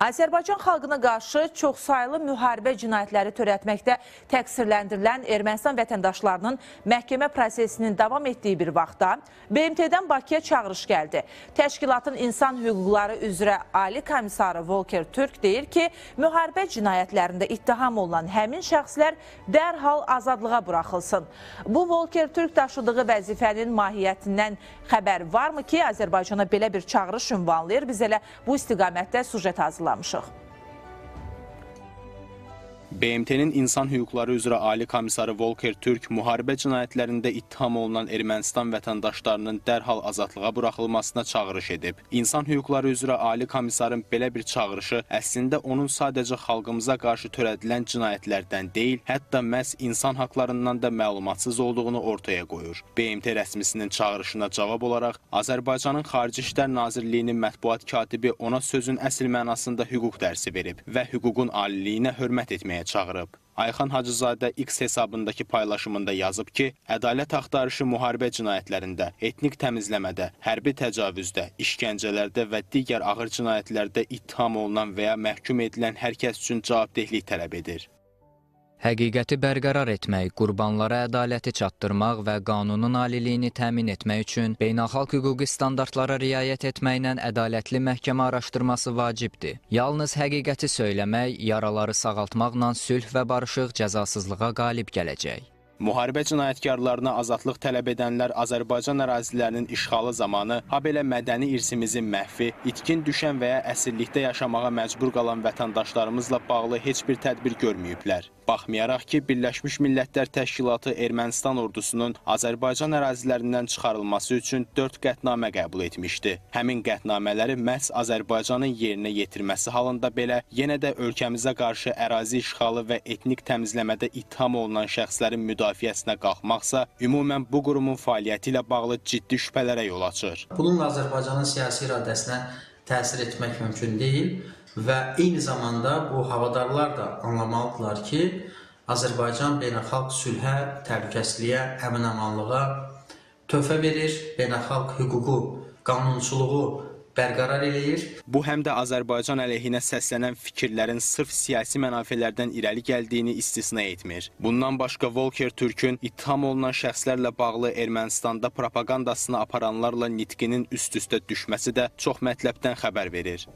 Azərbaycan xalqına qarşı çoxsaylı müharibə cinayətləri törətməkdə təqsirləndirilən Ermənistan vətəndaşlarının məhkəmə prosesinin davam etdiyi bir vaxtda BMT-dən Bakıya çağırış gəldi. Təşkilatın İnsan Hüquqları üzrə Ali Komissarı Volker Türk deyir ki, müharibə cinayətlərində ittiham olunan həmin şəxslər dərhal azadlığa buraxılsın. Bu Volker Türk daşıdığı vəzifənin mahiyyətindən xəbər varmı ki, Azərbaycana belə bir çağırış ünvanlayır? Biz elə bu istiqamətdə sujet hazırlamışıq. BMT-nin İnsan Hüquqları üzrə Ali Komissarı Volker Türk müharibə cinayətlərində ittiham olunan Ermənistan vətəndaşlarının dərhal azadlığa buraxılmasına çağırış edib. İnsan Hüquqları üzrə Ali Komissarın belə bir çağırışı əslində onun sadəcə xalqımıza qarşı törədilən cinayətlərdən deyil, hətta məhz insan haqlarından da məlumatsız olduğunu ortaya qoyur. BMT rəsmisinin çağırışına cavab olaraq Azərbaycanın Xarici İşlər Nazirliyinin mətbuat katibi ona sözün əsl mənasında hüquq dərsi verib və hüququn aliliyinə hörmət etməyə çağırıb. Ayxan Hacızadə X hesabındakı paylaşımında yazıb ki, ədalət axtarışı müharibə cinayətlərində, etnik təmizləmədə, hərbi təcavüzdə, işgəncələrdə və digər ağır cinayətlərdə ittiham olunan və ya məhkum edilən hər kəs üçün cavabdehlik tələb edir. Həqiqəti bərqərar etmək, qurbanlara ədaləti çatdırmaq və qanunun aliliyini təmin etmək üçün beynəlxalq hüquqi standartlara riayət etməklə ədalətli məhkəmə araşdırması vacibdir. Yalnız həqiqəti söyləmək, yaraları sağaltmaqla sülh və barışıq cəzasızlığa qalib gələcək. Müharibə cinayətkarlarına azadlıq tələb edənlər Azərbaycan ərazilərinin işğalı zamanı, habelə mədəni irsimizin məhvi, itkin düşən və ya əsirlikdə yaşamağa məcbur qalan vətəndaşlarımızla bağlı heç bir tədbir görməyiblər. Baxmayaraq ki, Birləşmiş Millətlər Təşkilatı Ermənistan ordusunun Azərbaycan ərazilərindən çıxarılması üçün 4 qətnamə qəbul etmişdi. Həmin qətnamələri məhz Azərbaycanın yerinə yetirməsi halında belə yenə də ölkəmizə qarşı ərazi işğalı və etnik təmizləmədə ittiham olunan şəxslərin müdafiəsinə qalxmaqsa, ümumən bu qurumun fəaliyyəti ilə bağlı ciddi şübhələrə yol açır. Bununla Azərbaycanın siyasi iradəsinə təsir etmək mümkün deyil və eyni zamanda bu havadarlar da anlamalıdırlar ki, Azərbaycan beynəlxalq sülhə, təhlükəsizliyə, əmin-amanlığa töhfə verir, beynəlxalq hüququ, qanunçuluğu bərqərar eləyir. Bu, həm də Azərbaycan əleyhinə səslənən fikirlərin sırf siyasi mənafelərdən irəli gəldiyini istisna etmir. Bundan başqa Volker Türkün ittiham olunan şəxslərlə bağlı Ermənistanda propagandasını aparanlarla nitqinin üst-üstə düşməsi də çox mətləbdən xəbər verir.